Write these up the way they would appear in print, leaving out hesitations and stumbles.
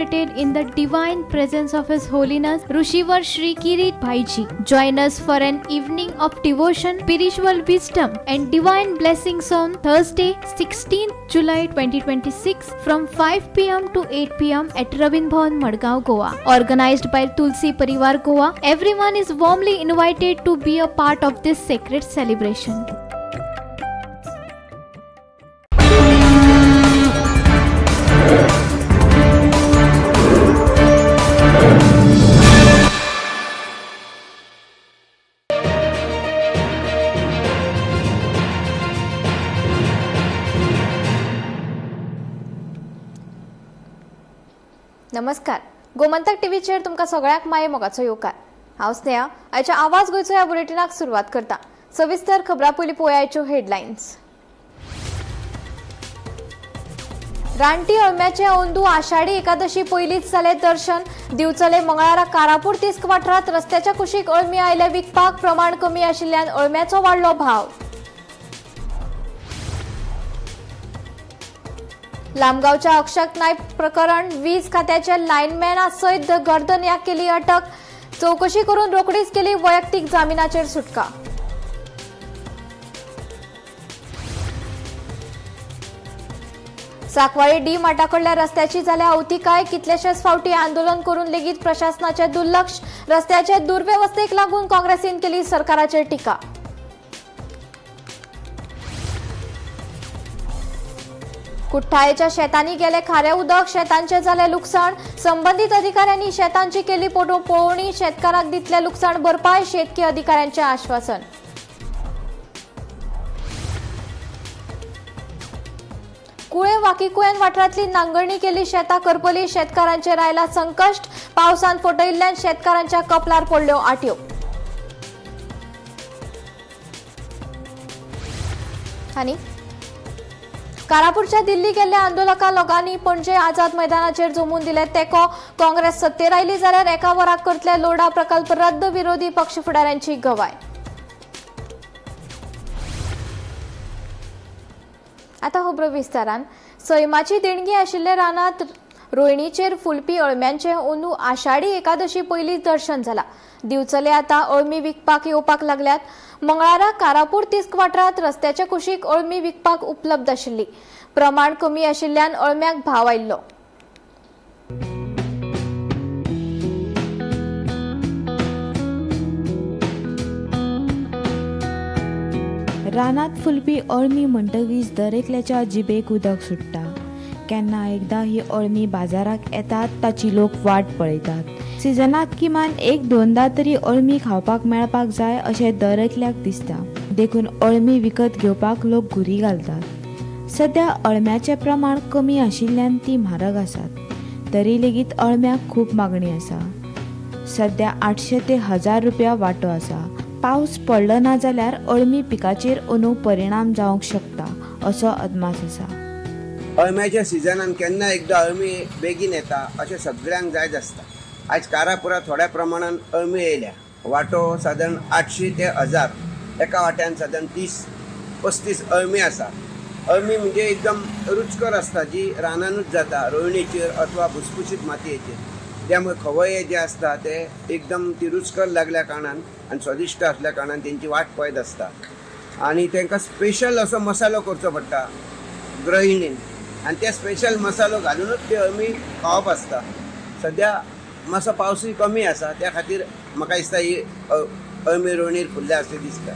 In the divine presence of His Holiness Rushivar Shri Kirit Bhaiji. Join us for an evening of devotion, spiritual wisdom, and divine blessings on Thursday, 16th July 2026 from 5 pm to 8 pm at Ravin Bhavan, Madgaon, Goa. Organized by Tulsi Parivar Goa, everyone is warmly invited to be a part of this sacred celebration. नमस्कार, गोमंतक टीव्हीचेर तुमकां सगळ्यांक माये मोगाचो येवकार. हांव स्नेहा. आयच्या आवाज गोंयचो ह्या बुलेटिनाक सुरवात करता. सविस्तर खबरां पयलीं पळोवया आयच्यो हेडलायन्स. रानटी अळम्याचे अंदू आषाढी एकादशी पयलींच जालें दर्शन. दिवचले मंगळारा कारापूर तिस्क वाठारांत रस्त्याच्या कुशीक अळमी आयले विकपाक. प्रमाण कमी आशिल्ल्यान अळम्याचो वाडलो भाव. लामगावच्या अक्षक नायक प्रकरण, वीज खात्याच्या लायनमॅना सयत गर्दनयाक केली अटक. चौकशी करून रोखडीच केली वैयक्तीक जामिनाचेर सुटका. साकवाळी डी मार्टाकडल्या रस्त्याची जाल्या अवतिकाय. कितलेशेच फावटी आंदोलन करून लेगीत प्रशासनाचे दुर्लक्ष. रस्त्याचे दुर्व्यवस्थेक लागून काँग्रेसीन केली सरकाराचेर टिका. कुठ्ठाळेच्या शेतांनी गेले खारें उदक. शेतांचे जालें लुकसाण. संबंदीत अधिकाऱ्यांनी शेतांची केली पळोवणी. शेतकारांक दितले लुकसाण भरपाय, शेतकी अधिकाऱ्यांचे आश्वासन. कुळे वाकीकुयेन वाठारांतली नांगरणी केली शेतां करपली. शेतकारांचेर आयला संकश्ट. पावसान फटयिल्ल्यान शेतकारांच्या कपलार पडल्यो आटयो. आनी कारापूरच्या दिल्ली गेल्ल्या आंदोलकां लोकांनी पणजे आझाद मैदानाचेर जमून दिले तेंको. काँग्रेस सत्तेर आयली जाल्यार एका वराक करतले लोढा प्रकल्प रद्द, विरोधी पक्ष फुडाऱ्यांची गवाय. आता खबरो विस्तारान. सैमाची देणगी आशिल्ल्या रानांत रोयणीचेर फुलपी अळम्यांचे अंदू आषाढी एकादशी पयलींच दर्शन जाला. दिवचले आतां अळमी विकपाक येवपाक लागल्यात. मंगळारा कारापूर तिस्क वाठारांत रस्त्याच्या कुशीक अळमी विकपाक उपलब्ध आशिल्ली. प्रमाण कमी आशिल्ल्यान अळम्याक भाव आयिल्लो. रानांत फुलपी अळमी म्हणटकीच दरेकल्याच्या जिबेक उदक सुट्टा. केन्ना एकदां ही अळमी बाजाराक येतात ताची लोक वाट पळयतात. सिजनाक किमान एक दोनदां तरी अळमी खावपाक मेळपाक जाय अशें दरेकल्याक दिसता. देखून अळमी विकत घेवपाक लोक घुरी घालतात. सद्या अळम्याचें प्रमाण कमी आशिल्ल्यान ती म्हारग आसात, तरी लेगीत अळम्याक खूब मागणी आसा. सद्या 800 ते 1000 रुपया वांटो आसा. पावस पडलो ना जाल्यार अळमी पिकाचेर अंदू परिणाम जावंक शकता असो अदमास आसा. अळम्याच्या सिजनान केन्ना एकदां अळमी बेगीन येता अशें सगळ्यांक जायच आसता. आयज कारापुरा थोड्या प्रमाणान अळमी येयल्या. वांटो सादारण 800 ते 1000, एका वाट्यान सादारण 30-35 अळमी आसा. अळमी म्हणजे एकदम रुचकर आसता, जी रानानूच जाता, रोयणीचेर अथवा भुसभुशीत मातयेचेर. त्यामुळे खवये जे आसता ते एकदम ती रुचकर लागल्या कारणान आनी स्वादिश्ट आसल्या कारणान तेंची वाट पळयत आसता. आनी तांकां स्पेशल असो मसालो करचो पडटा गृहिणीन आनी ते स्पेशल मसालो घालुनूच ते अळमी खावप आसता. सद्या मातसो पावसूय कमी आसा, त्या खातीर म्हाका दिसता ही अळमी रोयणीर फुल्ल्या अशें दिसता.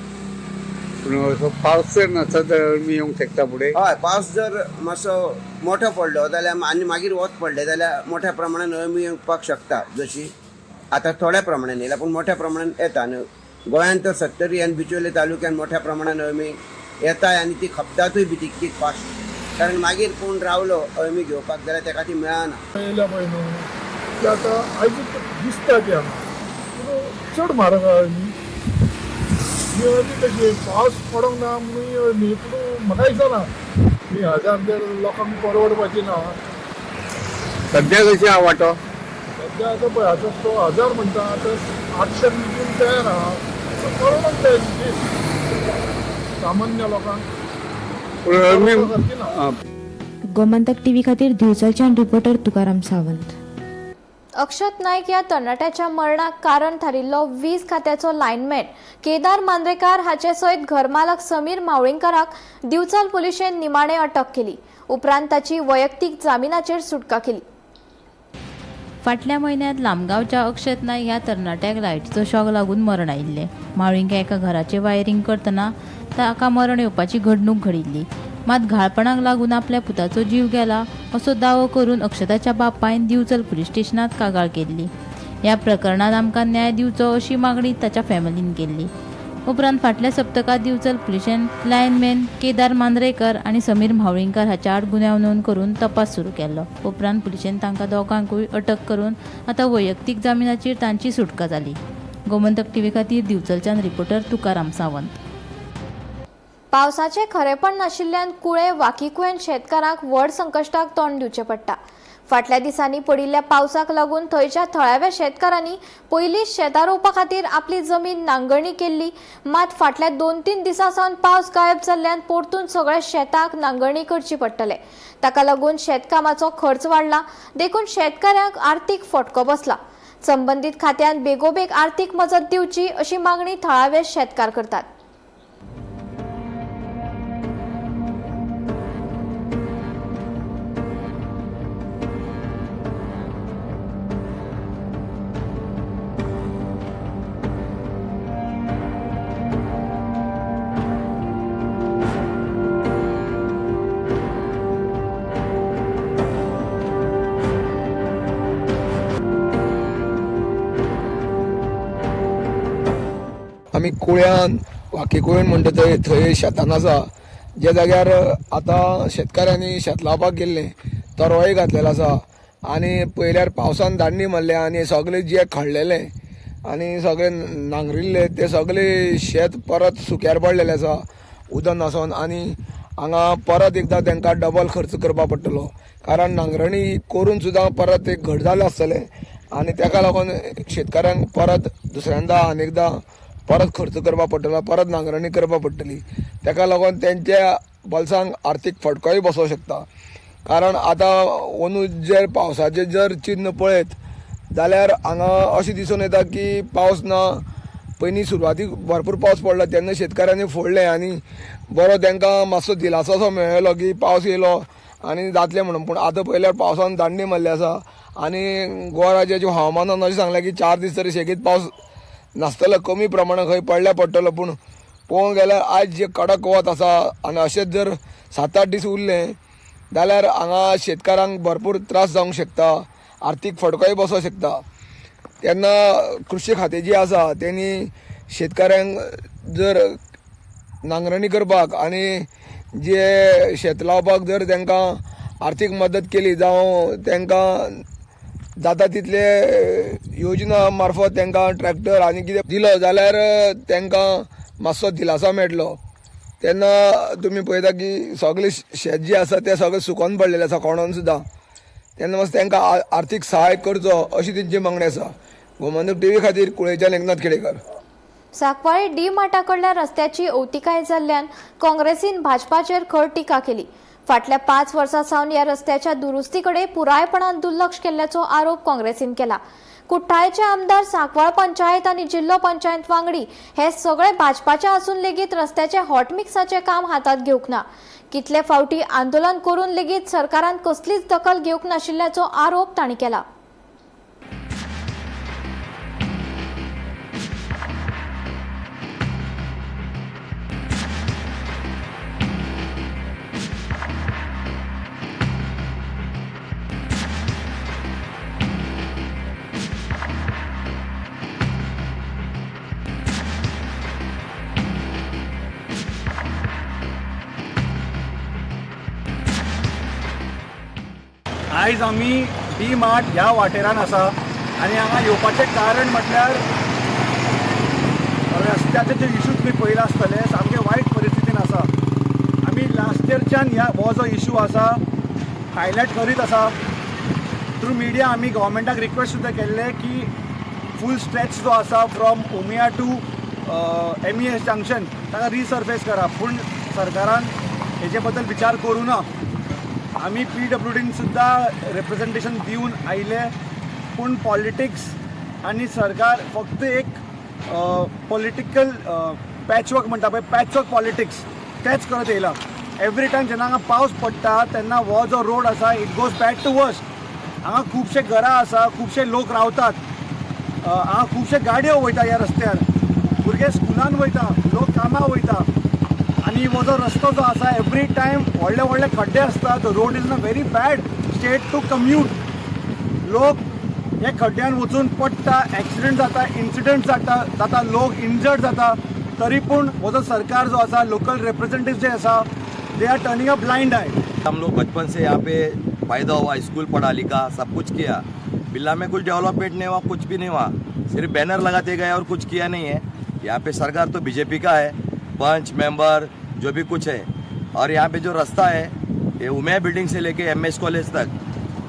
पूण असो पावस जर नासत जाल्यार अळमी येवंक शकता फुडें. हय, पावस जर मातसो मोठो पडलो जाल्यार आनी मागीर वत पडलें जाल्यार मोठ्या प्रमाणान अळमी येवपाक शकता. जशी आतां थोड्या प्रमाणान येयला, पूण मोठ्या प्रमाणान येता. आनी गोंयांत तर सत्तरी आनी बिचोले तालुक्यान मोठ्या प्रमाणान अळमी येता आनी ती खपतातूय बी तितकीच फास्ट, कारण मागीर कोण रावलो अळमी घेवपाक जाल्यार ताका ती मेळना. येयल्या पळय न्हू ती आतां आयज दिसता ती हांगा, पूण चड म्हारग आहा अळमी. ही अळमी कशी पावस पडोंक ना म्हणून ही अळमी, पूण म्हाका दिसना ही 1000 लोकांक परवडपाची ना. सद्या कशी आहा वांटो? सद्या आतां पळय, आतां तो 1000 म्हणटा, आतां 800 विकूंक तयार आहा. परवडोंक जाय न्ही ती सामान्य लोकांक. पूण अळमी परवडपा सारकी ना. गोमंतक टीव्ही खातीर दिवचलच्यान रिपोर्टर तुकाराम सावंत. अक्षत नायक ह्या तरणाट्याच्या मरणाक कारण थारिल्लो वीज खात्याचो लायनमॅन केदार मांद्रेकार हाचे सयत घरमालक समीर मावळींकराक दिवचल पुलिशेन निमाणे अटक केली. उपरांत ताची वैयक्तीक जामिनाचेर सुटका केली. फाटल्या म्हयन्यांत लामगांवच्या अक्षत नायक ह्या तरणाट्याक लायटीचो शॉक लागून मरण आयिल्लें. मावळिंग्या एका घराचें वायरींग करतना ताका मरण येवपाची घडणूक घडिल्ली. मात घाळपणाक लागून आपल्या पुताचो जीव गेला असो दावो करून अक्षताच्या बापायन दिवचल पुलीस स्टेशनांत कागाळ केल्ली. ह्या प्रकरणांत आमकां न्याय दिवचो अशी मागणी ताच्या फॅमिलीन केल्ली. उपरांत फाटल्या सप्तकांत दिवचल पुलिशेन लायनमॅन केदार मांद्रेकर आनी समीर म्हावळींकर हाच्या आड गुन्यांव नोंद करून तपास सुरू केल्लो. उपरांत पुलिशेन तांकां दोगांकूय अटक करून आतां वैयक्तीक जामिनाचेर तांची सुटका जाली. गोमंतक टीव्ही खातीर दिवचलच्यान रिपोर्टर तुकाराम सावंत. पावसाचें खरेपण नाशिल्ल्यान कुळे वाकीकुयेन शेतकारांक व्हड संकश्टाक तोंड दिवचें पडटा. फाटल्या दिसांनी पडिल्ल्या पावसाक लागून थंयच्या थळाव्या शेतकारांनी पयलींच शेतां रोवपा खातीर आपली जमीन नांगरणी केल्ली. मात फाटल्या 2-3 दिसां सावन पावस गायब जाल्ल्यान परतून सगळ्या शेतांक नांगरणी करची पडटले. ताका लागून शेतकामाचो खर्च वाडला, देखून शेतकारांक आर्थीक फटको बसला. संबंदीत खात्यान बेगोबेग आर्थीक मजत दिवची अशी मागणी थळावे शेतकार करतात. आमी कुळ्यान वाकीकुळ्यान म्हणटा थंय थंय शेतान आसा, ज्या जाग्यार आतां शेतकाऱ्यांनी शेत लावपाक गेल्लें तरोय घातलेलो आसा आनी पयल्यार पावसान दांडी मारल्या आनी सगळें जे खडलेलें आनी सगळें नांगरिल्लें तें सगळें शेत परत सुक्यार पडलेलें आसा उदक नासोन. आनी हांगा परत एकदां तांकां डबल खर्च करपाक पडटलो, कारण नांगरणी करून सुद्दां परत एक घट जालें आसतलें आनी ताका लागून शेतकाऱ्यांक परत दुसऱ्यांदा आनी एकदां परत खर्च करपाक पडटलो, परत नांगरणी करपाक पडटली. ताका लागून तेंच्या बोल्सांक आर्थीक फटकोय बसोंक शकता, कारण आतां अंदू जर पावसाचें जर चिन्न पळयत जाल्यार हांगा अशें दिसून येता की पावस ना. पयलीं सुरवातीक भरपूर पावस पडलो तेन्ना शेतकाऱ्यांनी फोडलें आनी बरो तांकां मातसो दिलासो असो मेळ्ळो की पावस येयलो आनी जातलें म्हणून. पूण आतां पळयल्यार पावसान दांडी मारली आसा आनी गोवा राज्याच्या हवामानान अशें सांगलें की 4 दीस तरी सेगीत पावस नासतलो, कमी प्रमाणात खंय पडल्यार पडटलो. पूण पळोवंक गेल्यार आयज जे कडक वत आसा आनी अशेंच जर 7-8 दीस उरले जाल्यार हांगा शेतकारांक भरपूर त्रास जावंक शकता, आर्थीक फटकोय बसोंक शकता. तेन्ना कृशी खातें जी आसा तेणी शेतकाऱ्यांक जर नांगरणी करपाक आनी जे शेत लावपाक जर तांकां आर्थीक मदत केली जावं तांकां जाता तितले योजना मार्फत तांकां ट्रॅक्टर आनी कितें दिलो जाल्यार तांकां मातसो दिलासो मेळटलो. तेन्ना तुमी पळयता की सगळें शेत जें आसा तें सगळें सुकोन पडलेलें आसा कोणोन सुद्दां. तेन्ना मातसो तांकां आर्थीक सहाय करचो अशी तेंची मागणी आसा. गोमंतक टीव्ही खातीर कुळेच्यान एकनाथ खेडेकर. सांकवाळे डी मार्टा कडल्या रस्त्याची अवतिकाय जाल्ल्यान काँग्रेसीन भाजपाचेर खर टिका केली. फाटल्या 5 वर्सां सावन ह्या रस्त्याच्या दुरुस्ती कडेन पुरायपणान दुर्लक्ष केल्ल्याचो आरोप काँग्रेसीन केला. कुठ्ठाळेचे आमदार, सांकवाळ पंचायत आनी जिल्लो पंचायत वांगडी हे सगळे भाजपाचे आसून लेगीत रस्त्याचे हॉटमिक्साचें काम हातांत घेवंक ना. कितले फावटी आंदोलन करून लेगीत सरकारान कसलीच दखल घेवंक नाशिल्ल्याचो आरोप तांणी केला. आयज आमी डी मार्ट ह्या वाटेरान आसा आनी हांगा येवपाचें कारण म्हटल्यार रस्त्याचे जे इशू तुमी पळयला आसतले सामके वायट परिस्थितीन आसा. आमी लास्ट इयरच्यान ह्या हो जो इशू आसा हायलायट करीत आसा. थ्रू मिडिया आमी गव्हर्मेंटाक रिक्वेस्ट सुद्दां केल्ले की फूल स्ट्रेच जो आसा from Umiya to MES junction ताका रिसर्फेस करा, पूण सरकारान हेजे बद्दल विचार करूं ना. आमी PWDन सुद्दां रिप्रेजेंटेशन दिवन आयले, पूण पॉलिटिक्स आनी सरकार फक्त एक पॉलिटिकल पॅचवर्क म्हणटा पळय, पॅचवर्क पॉलिटिक्स तेच करत येयला. एवरी टायम जेन्ना हांगा पावस पडटा तेन्ना हो जो रोड आसा, it goes bad to worse. हांगा खुबशे घरां आसा, खुबशे लोक रावतात, हांगा खुबशे गाडयो वयता ह्या रस्त्यार, भुरगे स्कुलान वयता, लोक कामाक वयता. आनी हो जो रस्तो जो आसा, एवरी टायम व्हडले व्हडले खड्डे आसतात. Road is in a very bad state to commute. लोक हे खड्ड्यान वचून पडटा, एक्सिडंट जाता, इन्सिडंट जाता जाता, लोक इंजर्ड जाता. तरी पूण हो जो सरकार जो आसा, लोकल रिप्रेझेंटेटिव्ह जे आसा, they are turning a blind eye. हम लोग बचपन से यहाँ पे पैदा हुआ, स्कूल पढ़ा लिखा, सब कुछ किया. बिल्ला में कुछ डेवलपमेंट नहीं हुआ, कुछ भी नहीं हुआ. सिर्फ बैनर लगाते गए और कुछ किया नहीं है. यहाँ पे सरकार तो बीजेपी का है, पंच मेंबर जो भी कुछ है. और यहाँ पे जो रास्ता है, ये उमेया बिल्डिंग से लेके एमएस कॉलेज तक,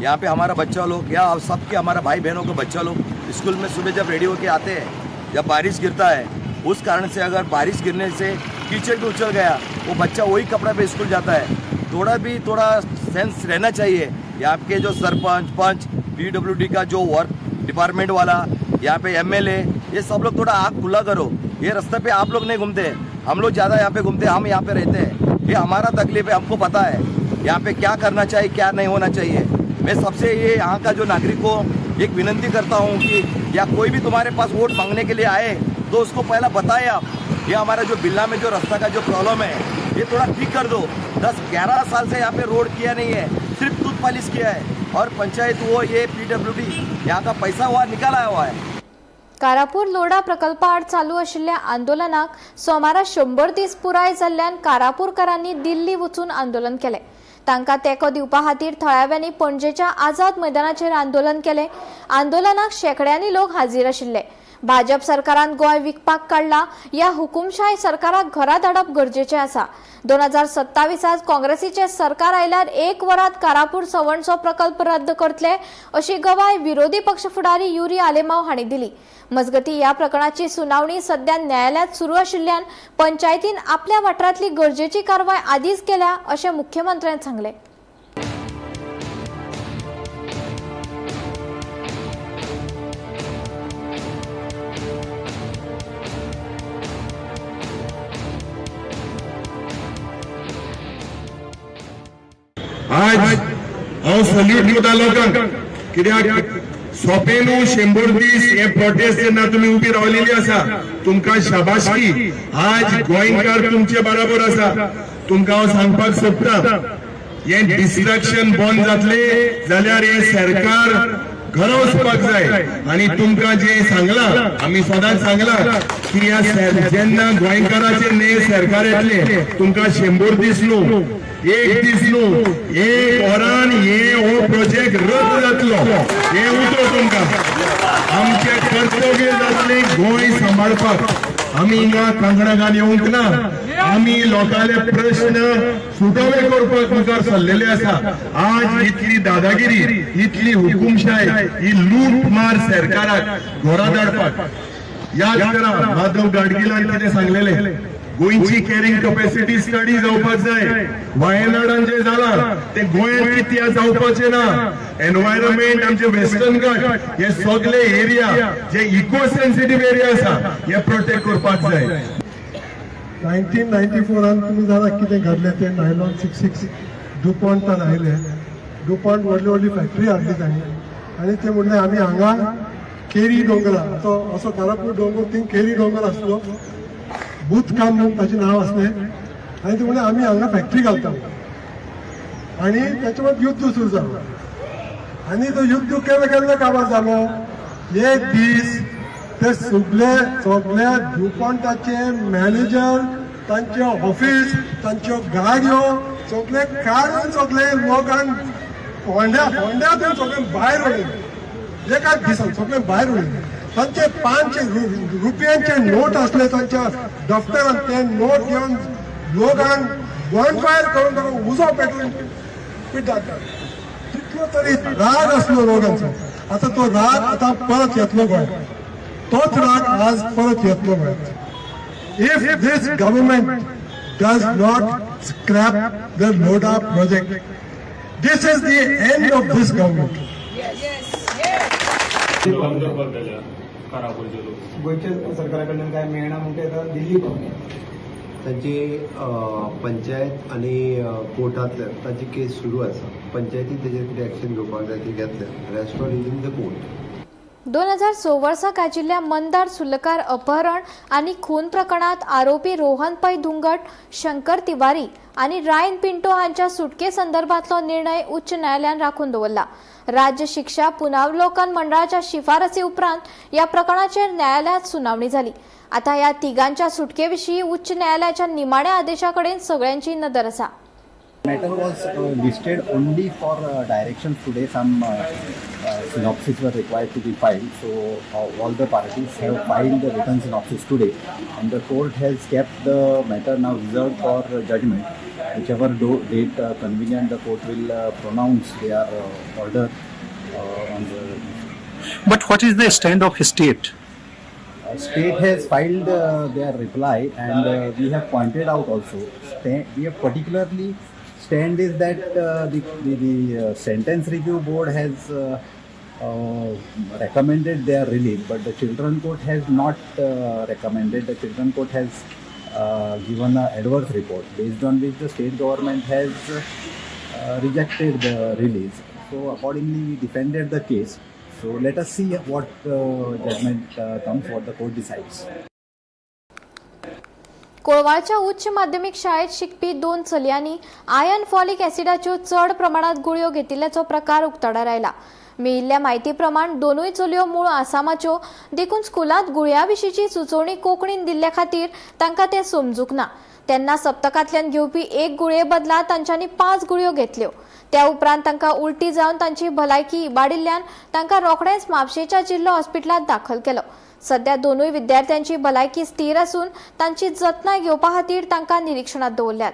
यहाँ पे हमारा बच्चा लोग या सबके हमारा भाई बहनों के बच्चा लोग स्कूल में सुबह जब रेडी होके आते हैं, जब बारिश गिरता है, उस कारण से अगर बारिश गिरने से कीचड़ भी उछल गया, वो बच्चा वही कपड़ा पे स्कूल जाता है. थोड़ा भी थोड़ा सेंस रहना चाहिए यहाँ के जो सरपंच, पंच, पीडब्ल्यूडी का जो वर्क डिपार्टमेंट वाला, यहाँ पे एमएलए, ये सब लोग थोड़ा आँख खुला करो. ये रास्ते पे आप लोग नहीं घूमते, हम लोग ज़्यादा यहाँ पे घूमते हैं, हम यहाँ पे रहते हैं. ये हमारा तकलीफ है, हमको पता है यहाँ पे क्या करना चाहिए, क्या नहीं होना चाहिए. मैं सबसे ये यहाँ का जो नागरिक को एक विनंती करता हूँ कि या कोई भी तुम्हारे पास वोट मांगने के लिए आए तो उसको पहला बताए आप, ये हमारा जो बिल्ला में जो रास्ता का जो प्रॉब्लम है, ये थोड़ा ठीक कर दो. 10-11 साल से यहाँ पे रोड किया नहीं है, सिर्फ टूथ पॉलिश किया है और पंचायत वो ये पीडब्ल्यूडी यहाँ का पैसा हुआ निकाला हुआ है. कारापूर लोढा प्रकल्पा आड चालू आशिल्ल्या आंदोलनाक सोमारा 100 दीस पुराय जाल्ल्यान कारापूरकारांनी दिल्ली वचून आंदोलन केलें. तांकां तेंको दिवपा खातीर थळाव्यांनी पणजेच्या आझाद मैदानाचेर आंदोलन केलें. आंदोलनाक शेंकड्यांनी लोक हाजीर आशिल्ले. भाजप सरकारान गोंय विकपाक काडला. ह्या हुकुमशाय सरकाराक घरा धाडप गरजेचें आसा. 2027त काँग्रेसीचें सरकार आयल्यार एक वरात कारापूर सवणचो प्रकल्प रद्द करतले, अशी गवाय विरोधी पक्ष फुडारी युरी आलेमाव हांणी दिली. मजगती, ह्या प्रकरणाची सुनावणी सध्या न्यायालयात सुरू आशिल्ल्यान पंचायतीन आपल्या वाठारांतली गरजेची कारवाय आदींच केल्या, अशें मुख्यमंत्र्यान सांगलें. आज हांव सल्यूट दिता लोकांक, कित्याक सोंपे न्हू. 100 दीस हे प्रोटेस्ट जेन्ना तुमी उबी रावलेली आसा, तुमकां शाबासकी. आज गोंयकार तुमचे बराबर आसा. तुमकां हांव सांगपाक सोदता, हे डिस्ट्रक्शन बंद जातले जाल्यार हे सरकार घरा वचपाक जाय. आनी तुमकां जे सांगलां, आमी सदांच सांगलां की ह्या जेन्ना गोंयकाराचे ने सरकार येतले, तुमकां 100 दीस न्हू, एक दीस न्हू, एक वरान हे हो प्रोजेक्ट रद्द जातलो, हे उतर तुमकां. आमचें कर्तव्य जातलें गोंय सांबाळपाक. आमी हिंगा कांकणां घालून येवंक ना, आमी लोकांले प्रश्न सुटावे करपाक मुखार सरलेले आसा. आज इतली दादागिरी, इतली हुकुमशाय, ही लूट मार सरकाराक घरा धाडपाक. याद करा, माधव गाडगिलान कितें सांगलेले, गोंयची कॅरिंग कपॅसिटी स्टडी जावपाक जाय. वायनाडान जे जाला ते गोंयांत कित्याक जावपाचें ना? एनवायरमेंट, आमचे वेस्टर्न घाट, हे सगळे एरिया जे इको सेन्सिटीव एरिया आसा, हे प्रोटेक्ट करपाक जाय. 1994रान तुमी जाणा कितें घडलें तें. नायलॉन 66 डुपॉन्टान आयले. डुपॉन्ट व्हडली व्हडली फॅक्टरी हाडली तांणी आनी ते म्हणलें, आमी हांगा केरी दोंगरा, तो असो कारापूर दोंगर, थंय केरी दोंगर आसलो, बूथकाम म्हणून ताचें नांव आसलें. आनी ते म्हणलें, आमी हांगा फॅक्टरी घालता. आनी ताच्या बाद युद्ध सुरू जालो आनी तो युद्ध केन्ना केन्ना काबार जालो. एक दीस ते सगळे सगळे ड्युपॉन्टाचे मॅनेजर, तांचे ऑफिस, तांच्यो गाडयो सगळे काडून सगळे लोकांक फोंड्या फोंड्यातून सगळे भायर उडयले. एकाच दिसान सगळे भायर उडयले. तांचे 500 रुपयांचे नोट असले तांच्या दफ्तरान, ते नोट घेवन लोकांक गन फायर करून ताका उजो पेटोवन पिड्ड्यार. तितलो तरी राग आसलो लोकांचो. आतां तो राग आतां परत येतलो गोंयांत. तोच राग आज परत येतलो गोंयांत if this government does not scrap the Lodha project. This is the end of this government. आंदोलन करपाक गेल्या कारापूरचे लोक. गोंयच्या सरकारा कडल्यान काय मेळना म्हणून ते आतां दिल्ली पावले. तांची पंचायत आनी कोर्टांतल्यान तांची केस सुरू आसा. पंचायतीन तेजेर कितें एक्शन घेवपाक जाय ती घेतल्या. Rest all is in the court. 2006 वर्सा गाजिल्ल्या मंदार सुलकार अपहरण आनी खून प्रकरणात आरोपी रोहन पै धुंगट, शंकर तिवारी आनी रायन पिंटो हांच्या सुटके संदर्भातलो निर्णय उच्च न्यायालयान राखून दवरला. राज्य शिक्षा पुनरावलोकन मंडळाच्या शिफारसी उपरांत ह्या प्रकरणाचेर न्यायालयात सुनावणी जाली. आतां ह्या तिगांच्या सुटके विशीं उच्च न्यायालयाच्या निमाण्या आदेशा कडेन सगळ्यांची नदर आसा. Matter was listed only for directions today. Some synopsis were required to be filed, so all the parties have filed the written synopsis today, and the court has kept the matter now reserved for judgment. Whichever date convenient, the court will pronounce their order on the issue. But what is the stand of state? State has filed their reply, and we have pointed out also. We have particularly stand is that the sentence review board has recommended their release, but the children court has not recommended. The children court has given an adverse report, based on which the state government has rejected the release. So accordingly, we defended the case. So let us see what judgment comes, what the court decides. कोळवाळच्या उच्च माध्यमीक शाळेत शिकपी 2 चलयांनी iron folic ॲसिडाच्यो चड प्रमाणात गुळयो घेतिल्ल्याचो प्रकार उक्ताडार आयला. मेळिल्ल्या म्हायती प्रमाण दोनूय चलयो मूळ आसामाच्यो, देखून स्कुलांत गुळयां विशींची सुचोवणी कोंकणीन दिल्ल्या खातीर तांकां तें समजूंक ना. तेन्ना सप्तकांतल्यान घेवपी 1 गुळये बदला तांच्यांनी 5 गुळयो घेतल्यो. त्या उपरांत तांकां उलटी जावन तांची भलायकी इबाडिल्ल्यान तांकां रोखडेंच म्हापशेंच्या जिल्लो हॉस्पिटलांत दाखल केलो. सध्या दोनूय विद्यार्थ्यांची भलायकी स्थिर आसून तांची जतनाय घेवपा खातीर तांकां निरिक्षणात दवरल्यात.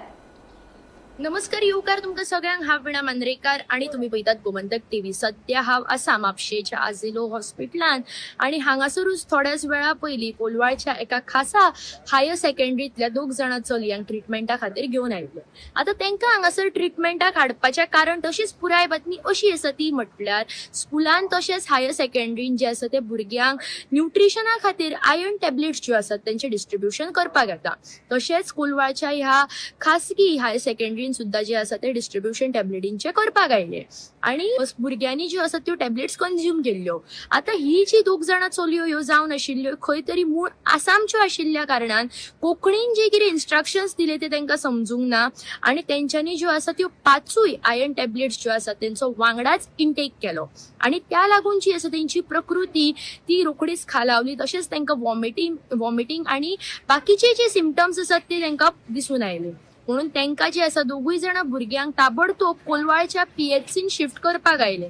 नमस्कार येवकार तुमकां सगळ्यांक. हांव विणा मांद्रेकार आनी तुमी पळयतात गोमंतक टीव्ही. सद्या हांव आसा म्हापशेच्या आझिलो हॉस्पिटलान आनी हांगासरूच थोड्याच वेळा पयलीं कोलवाळच्या एका खासा हायर सेकंडरींतल्या 2 जाणां चलयांक ट्रिटमेंटा खातीर घेवन आयिल्ले. आतां तांकां हांगासर ट्रिटमेंटाक हाडपाचें कारण तशीच पुराय बातमी अशी आसा ती म्हटल्यार स्कुलान तशेंच हायर सेकंडरीन जे आसा ते भुरग्यांक न्युट्रिशना खातीर आयर्न टॅबलेट्स ज्यो आसात तेंचें डिस्ट्रिब्युशन करपाक येता. तशेंच कोलवाळच्या ह्या खासगी हायर सेकंडरीन सुद्धा जे आसा ते डिस्ट्रिब्युशन टॅबलेटींचे करपाक आयले आनी भुरग्यांनी ज्यो आसा त्यो टॅबलेट्स कंज्यूम केल्ल्यो. आतां ही जी 2 जाणां चलयो ह्यो जावन आशिल्ल्यो खंय तरी मूळ आसामच्यो आशिल्ल्या कारणान कोंकणीन जे कितें इन्स्ट्रक्शन्स दिले ते तांकां समजूंक ना आनी तेंच्यांनी ज्यो आसा त्यो 5 आयर्न टॅबलेट्स ज्यो आसा तेंचो वांगडाच इंटेक केलो आनी त्या लागून जी आसा तेंची प्रकृती ती रोखडीच खालावली. तशेंच तांकां वॉमिटींग आनी बाकीचे जे सिमटम्स आसात ते तांकां दिसून आयले. म्हणून तांकां जे आसा 2 जाणां भुरग्यांक ताबडतोब कोलवाळच्या PHCन शिफ्ट करपाक आयले.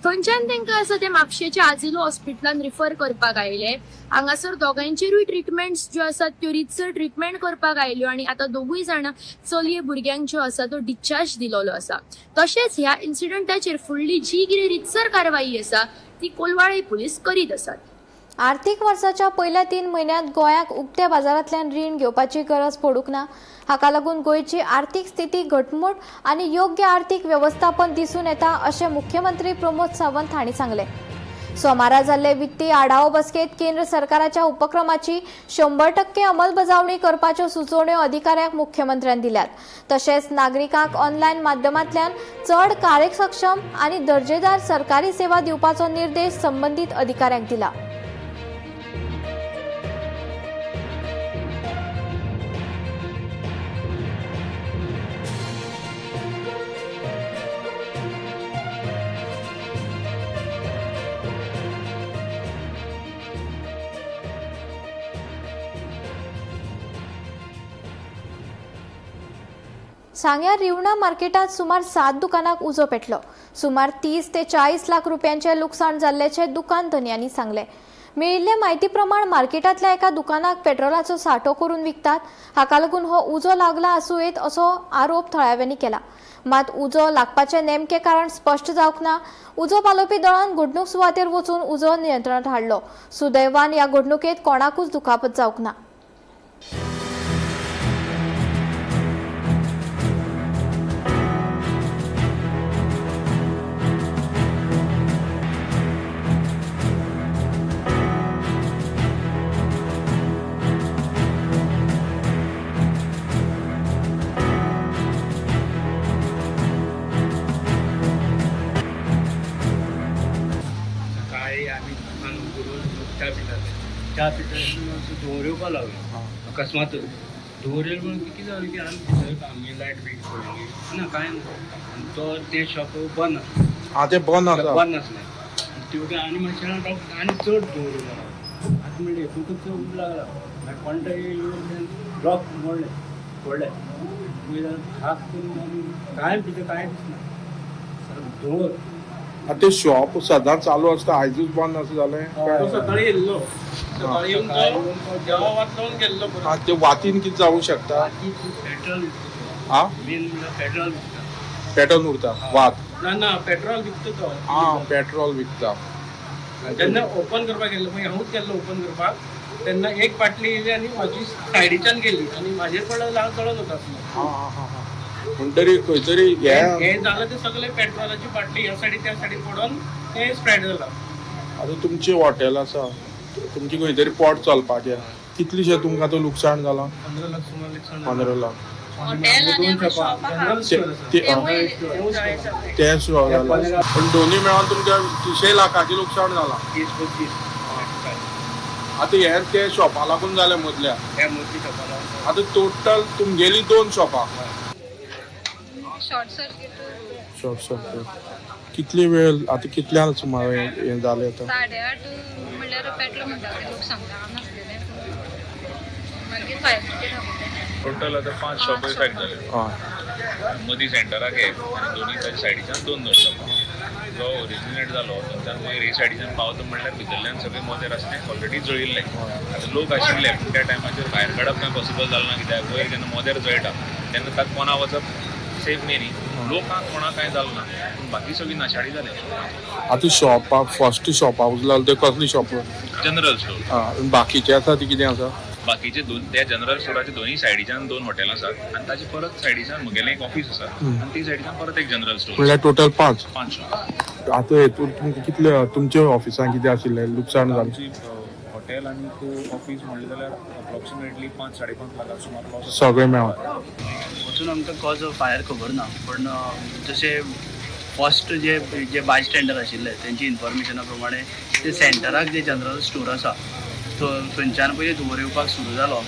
थंयच्यान तांकां आसा ते म्हापशेच्या आझिलो हॉस्पिटलान रिफर करपाक आयले. हांगासर दोगांचेरूय ट्रिटमेंट्स ज्यो आसात त्यो रितसर ट्रिटमेंट करपाक आयल्यो आनी आतां 2 जाणां चलये भुरग्यांक ज्यो आसा तो डिस्चार्ज दिलोलो आसा. तशेंच ह्या इन्सिडंटाचेर फुडली जी कितें रितसर कारवाई आसा ती कोलवाळे पुलीस करीत आसात. आर्थीक वर्साच्या पयल्या 3 म्हयन्यांत गोंयाक उक्त्या बाजारांतल्यान रीण घेवपाची गरज पडूंक ना. हाका लागून गोंयची आर्थीक स्थिती घटमूट आनी योग्य आर्थीक वेवस्थापन दिसून येता अशें मुख्यमंत्री प्रमोद सावंत हांणी सांगलें. सोमारा जाल्ले वित्तीय आढावो बसकेंत केंद्र सरकाराच्या उपक्रमाची 100% अंमलबजावणी करपाच्यो सुचोवण्यो अधिकाऱ्यांक मुख्यमंत्र्यान दिल्यात. तशेंच नागरिकांक ऑनलायन माध्यमांतल्यान चड कार्यसक्षम आनी दर्जेदार सरकारी सेवा दिवपाचो निर्देश संबंदीत अधिकाऱ्यांक दिला. सांग्यार रिवणा मार्केटात सुमार 7 दुकानाक उजो पेटलो. सुमार 30 ते 40 लाख रुपयांचे लुकसाण जाल्ल्याचें दुकान धनयांनी सांगलें. मेळिल्ले म्हायती प्रमाण मार्केटांतल्या एका दुकानाक पेट्रोलाचो सांठो करून विकतात. हाका लागून हो उजो लागला आसूं येत असो आरोप थळाव्यांनी केला. मात उजो लागपाचें नेमकें कारण स्पश्ट जावंक ना. उजो पालोवपी दळान घडणूक सुवातेर वचून उजो नियंत्रणांत हाडलो. सुदैवान ह्या घडणुकेंत कोणाकूच दुखापत जावंक ना. आमी दुकान उगडून च्या पिताले. च्या पिता धुंवर येवपाक लागलो अकस्मातच. धुंवर येयलो म्हणून कितें जालें की आमी भितर आमगे लायट बीट पडली ना, कांय ना. आनी तो तें शॉप बंद आसलें. आं, तें बंद आसा. बंद आसलें आनी ते आनी मातशें आनी चड धुंवर येवपाक लागलो. आतां म्हणलें हितूंतच उब लागला. मागीर कोण तरी येवन लॉक मोडलें, फोडलें. मागीर खाक करून आमी कांय भितर कांय दिसना, धुंवर. आतां ते शॉप सदांच चालू आसता, आयजूच बंद आसा जालें? तो सकाळी येयल्लो, सकाळी येवन तो देवा वात लावन गेल्लो. आं, ते वातीन कितें जावूं शकता? पेट्रोल. आं, मेन म्हणल्यार पेट्रोल विकता. पेट्रोल उरता वात? ना ना, पेट्रोल विकता तो. आं, पेट्रोल विकता. जेन्ना ओपन करपाक गेल्लो पळय, हांवूच गेल्लो ओपन करपाक, तेन्ना एक बाटली येयली आनी म्हाजी सायडीच्यान गेली आनी म्हाजेर पडलो, हांव चडोन वता आसलो. आं हां हां, म्हणटरी खंय तरी हे जालें ते सगळे पेट्रोलाची बाटली ह्या सायडी त्या सायडी पडोन ते स्प्रेड जाला. आतां तुमचें हॉटेल आसा, तुमचें खंय तरी पोट चलपाचें, कितलेशें तुमकां आतां लुकसाण जालां? 15 लाख सुमार लुकसाण. 15 लाख. जनरल स्टोर आसा. तें जालां, पण दोनूय मेळोन तुमकां 30 लाखाचें लुकसाण जालां. 30-35. आतां हे ते शॉपा लागून जालें मदल्या? ह्या मदल्या शॉपा लागून. आतां टोटल तुमगेली 2 शॉपां. Short circuit. Short circuit. कितली वेळ आतां कितल्यांक सुमार हें जालें आतां? 8:30 म्हणल्यार पेटलो म्हणटा ते लोक सांगता, हांव नासलेलें. मागीर फायर ब्रिगेड आपयलें. टोटल आतां 5 शॉप इफेक्ट जाले. मदीं सेंटराक एक आनी दोनूय ताच्या सायडीच्यान 2-2 शॉपां. जो ओरिजिनेट जालो थंयच्यान वयर हे सायडीच्यान पावता म्हणल्यार भितरल्यान सगळें मोदेर आसा तें ऑलरेडी जळिल्लें. आतां लोक आशिल्ले पूण त्या टायमाचेर भायर काडप कांय पॉसिबल जालें ना, कित्याक वयर जेन्ना मोदेर जळटा तेन्ना ताका कोणा वचप सेफ न्ही न्ही. लोकांक कोणाक कांय जालें ना पूण बाकी सगळी नाशाडी जाली. आतां शॉपा फर्स्ट शॉपा उजलाल ते कसली शॉप? General store. आं, बाकीचे आसा ती कितें आसा? बाकीचे दोन त्या जनरल स्टोराच्या दोनूय सायडीच्यान 2 हॉटेल आसात आनी ताचे परत सायडीच्यान म्हगेलें एक ऑफीस आसा आनी ते सायडीच्यान परत एक जनरल स्टोर. म्हणल्यार टोटल 5? 5 शॉप. आतां हेतून तुमकां कितले तुमच्या ऑफिसान कितें आशिल्लें लुकसाण जालें? आमची हॉटेल आनी ऑफीस म्हणलें जाल्यार अप्रॉक्सिमेटली 5-5.5 लाखां सुमार लॉस. सगळें मेळोन. वचून आमकां कॉज ऑफ फायर खबर ना, पण जशें फर्स्ट जे जे बाय स्टँडर आशिल्ले तेंची इन्फॉर्मेशना प्रमाणे ते सेंटराक जे जनरल स्टोर आसा थंयच्यान पयलीं धुंवर येवपाक सुरू जालो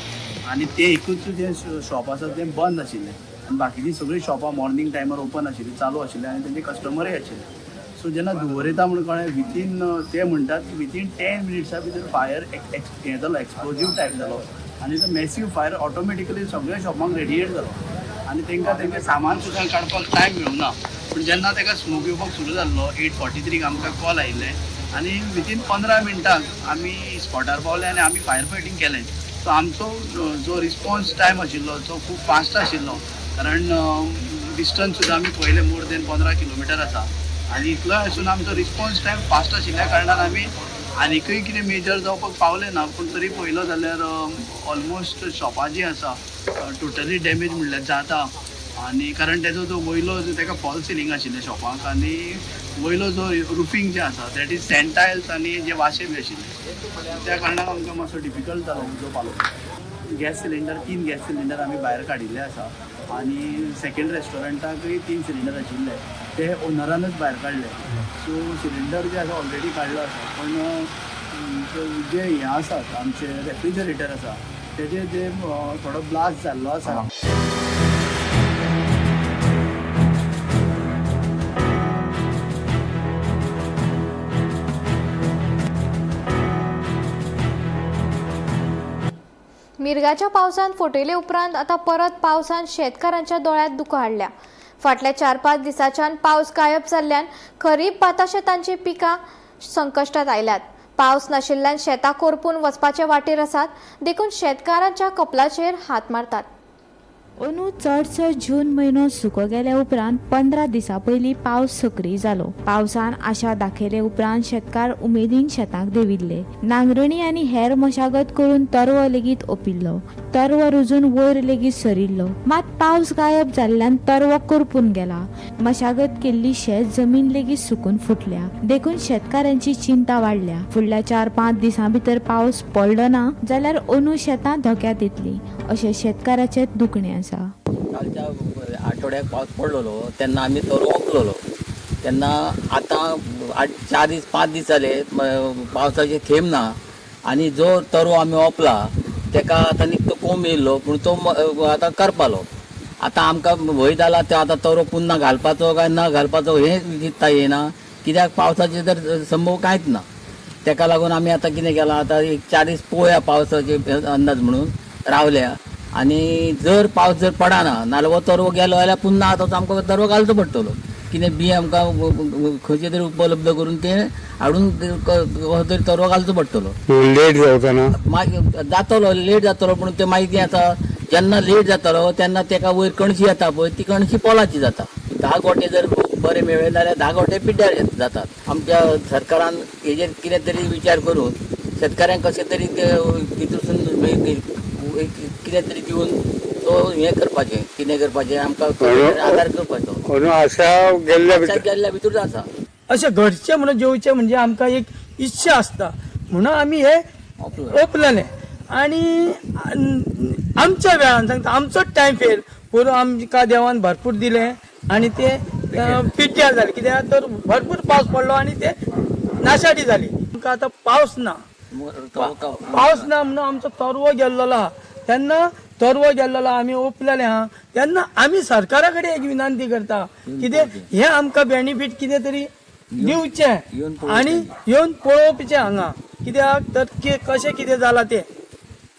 आनी तें एकूच जें शॉप आसा तें बंद आशिल्लें आनी बाकीचीं सगळीं शॉपां मॉर्निंग टायमार ओपन आशिल्लीं, चालू आशिल्लीं आनी तेंचे कस्टमरय आशिल्ले. सो जेन्ना धुंवर येता म्हणून कळ्ळें, विथीन ते म्हणटात की विथीन 10 मिनिट्सां भितर फायर हें जालो, एक्सप्लोजीव टायप जालो आनी तो मॅसीव फायर ऑटोमॅटिकली सगळ्या शॉपांक रेडिएट जालो आनी तांकां तेंचें सामान सुद्दां काडपाक टायम मेळूंक ना. पूण जेन्ना ताका स्मोक येवपाक सुरू जाल्लो 8:43 आमकां कॉल आयिल्लें आनी विथीन 15 मिनटांक आमी स्पॉटार पावले आनी आमी फायर फायटींग केलें. सो आमचो जो रिस्पॉन्स टायम आशिल्लो तो खूब फास्ट आशिल्लो, कारण डिस्टन्स सुद्दां आमी पळयलें मोर देन 15 किलोमिटर आसा आनी इतलो आसून आमचो रिस्पॉन्स टायम फास्ट आशिल्ल्या कारणान आमी आनीकय कितें मेजर जावपाक पावले ना. पूण तरी पळयलो जाल्यार ऑलमोस्ट शॉपां जीं आसा टोटली डॅमेज म्हणल्यार जाता आनी कारण तेजो जो वयलो जो ताका फॉल सिलींग आशिल्लें शॉपाक आनी वयलो जो रुफींग जें आसा that is sand tiles आनी जे वाशे बी आशिल्ले त्या कारणान आमकां मातसो डिफिकल्ट जालो उजो पालोवपाक. गॅस सिलिंडर 3 गॅस सिलिंडर आमी भायर काडिल्ले आसा आनी सेकेंड रेस्टॉरंटाकय 3 सिलिंडर आशिल्ले ते ओनरानच भायर काडले. सो सिलिंडर जे आसा ऑलरेडी काडलो आसा, पण जे हें आसात आमचे रेफ्रिजरेटर आसा तेजे जे थोडो ब्लास्ट जाल्लो आसा. मिरगाच्या पावसान फटयले उपरांत आतां परत पावसान शेतकारांच्या दोळ्यांत दुकां हाडल्या. फाटल्या 4-5 दिसांच्यान पावस गायब जाल्ल्यान खरीप भाता शेतांची पिकां संकश्टात आयल्यात. पावस नाशिल्ल्यान शेतां कोरपून वचपाचे वाटेर आसात, देखून शेतकारांच्या कपलाचेर हात मारतात. अंदू चडसो जून म्हयनो सुको गेल्या उपरांत 15 दिसां पयलीं पावस सक्रीय जालो. पावसान आशा दाखयले उपरांत शेतकार उमेदीन शेतांक देंविल्ले. नांगरणी आनी हेर मशागत करून तरवो लेगीत ओपिल्लो. तरवो रुजून वयर लेगीत सरिल्लो. मात पावस गायब जाल्ल्यान तरवो करपून गेला. मशागत केल्ली शेत जमीन लेगीत सुकून फुटल्या. देखून शेतकारांची चिंता वाडल्या. फुडल्या 4-5 दिसां भितर पावस पडलो ना जाल्यार अंदू शेतां धोक्यांत येतलीं अशें शेतकाराचें दुखणें आसा. कालच्या आठवड्याक पावस पडलेलो तेन्ना आमी तो रोखलेलो. तेन्ना आतां 4 दीस 5 दीस जाले पावसाचे थेंब ना आनी जो तरवो आमी ओंपला तेका आतां निकतो कोंब येयल्लो पूण तो आतां करपालो. आतां आमकां भंय जाला ते आतां तरवो पुन्हा घालपाचो काय ना घालपाचो हें चिंतता येयना, कित्याक पावसाचे तर संभव कांयच ना. तेका लागून आमी आतां कितें केलां, आतां एक 4 दीस पळोवया पावसाचे अंदाज म्हणून रावल्या आनी जर पावस जर पडना नाल्यार हो तरवो गेलो जाल्यार पुन्हा आतां आमकां तरवो घालचो पडटलो. कितें बी आमकां खंयचे तरी उपलब्ध करून तें हाडून कसो तरी तरवो घालचो पडटलो. लेट जावचो ना? मागीर जातलो, लेट जातलो, पूण तें मागीर कितें आसा, जेन्ना लेट जातलो तेन्ना तेका वयर कणशी येता पळय, ती कणशी पोलाची जाता. 10 गोटे जर बरे मेळ्ळे जाल्यार 10 गोटे पिड्ड्यार जातात. आमच्या सरकारान हेजेर कितें तरी विचार करून शेतकऱ्यांक कशें तरी तितून कितें तरी दिवन तो हें करपाचें, कितें करपाचें आमकां आदार करपाचो. आशा गेल्ल्या भितर आसा. अशें घरचें म्हणून जेवचें म्हणजे आमकां एक इच्छा आसता म्हणून आमी हे ओपलेलें. आनी आमच्या वेळान सांगता आमचोच टायम फेल, पूण आमकां देवान भरपूर दिलें आनी ते पिड्ड्यार जालें. कित्याक तर भरपूर पावस पडलो आनी ते नाशाडी जाली. आमकां आतां पावस ना, पावस ना म्हणून आमचो तरवो गेल्लो आहा. तेन्ना तरवो गेल्लो आमी ओपलेले आहा तेन्ना आमी सरकारा कडेन एक विनंती करता कितें हें आमकां बेनिफीट कितें तरी दिवचें आनी येवन पळोवचें हांगा, कित्याक तर कशें कितें जालां तें,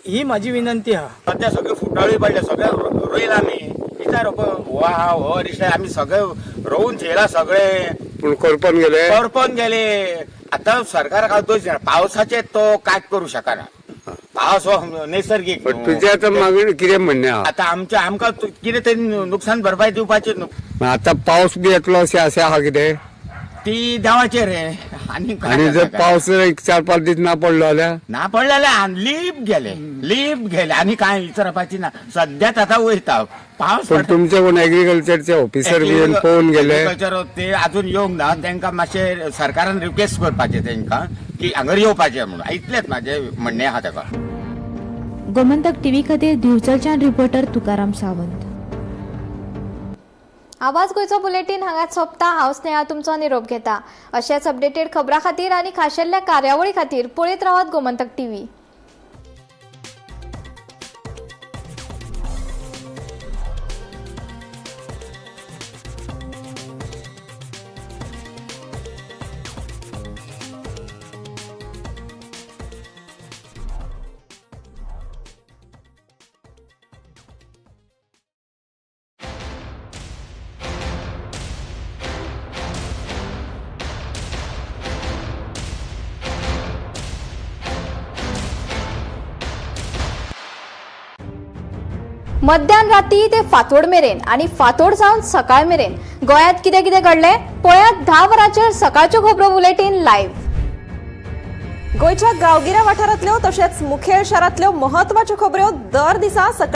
ही म्हाजी विनंती आहा. सद्या सगळे फुटाळी पडले, सगळे रोयला आमी, विचार हो आहा हो रिश्ता आमी सगळे रोवून थेयला सगळे, पूण करपन गेले, करपन गेले. आतां सरकाराक हांव दोश दिना, पावसाचे तो कांयच करूं शकना, पावस हो नैसर्गीक. तुजें आतां मागीर कितें म्हणणें आहा? आतां आमचें आमकां कितें तरी नुकसान भरपाय दिवपाची. आतां पावस बी येतलो अशें आशा आहा कितें? ती देवाचेर रे. आनी जर पावस एक 4-5 दीस ना पडलो जाल्यार? ना पडलो जाल्यार लीप गेले, लीप गेले आनी कांय विचारपाची ना. सद्याच आतां वयता पावस. पण तुमचे कोण एग्रीकल्चरचे ऑफिसर बी पळोवन गेले? एग्रीकल्चर ते अजून येवंक ना, तांकां मातशें सरकारान रिक्वेस्ट करपाचें तांकां की हांगर येवपाचें म्हणून, इतलेंच म्हाजें म्हणणें आहा ताका. गोमंतक टीव्ही खातीर दिवचलच्यान रिपोर्टर तुकाराम सावंत. आवाज गोंयचो बुलेटीन हांगाच सोंपता. हांव स्नेहा तुमचो निरोप घेता. अशेच अपडेटेड खबरां खातीर आनी खाशेल्ल्या कार्यावळी खातीर पळयत रावात गोमंतक टीव्ही. मध्यान राती ते फांतोड मेरेन आनी फांतोड जावन सकाळ मेरेन गोंयांत कितें कितें घडलें पळयात 10 वरांचेर सकाळच्यो खबरो बुलेटीन लायव्ह. गोंयच्या गांवगिऱ्या वाठारांतल्यो तशेंच मुखेल शारांतल्यो महत्वाच्यो खबरो दर दिसा सकाळी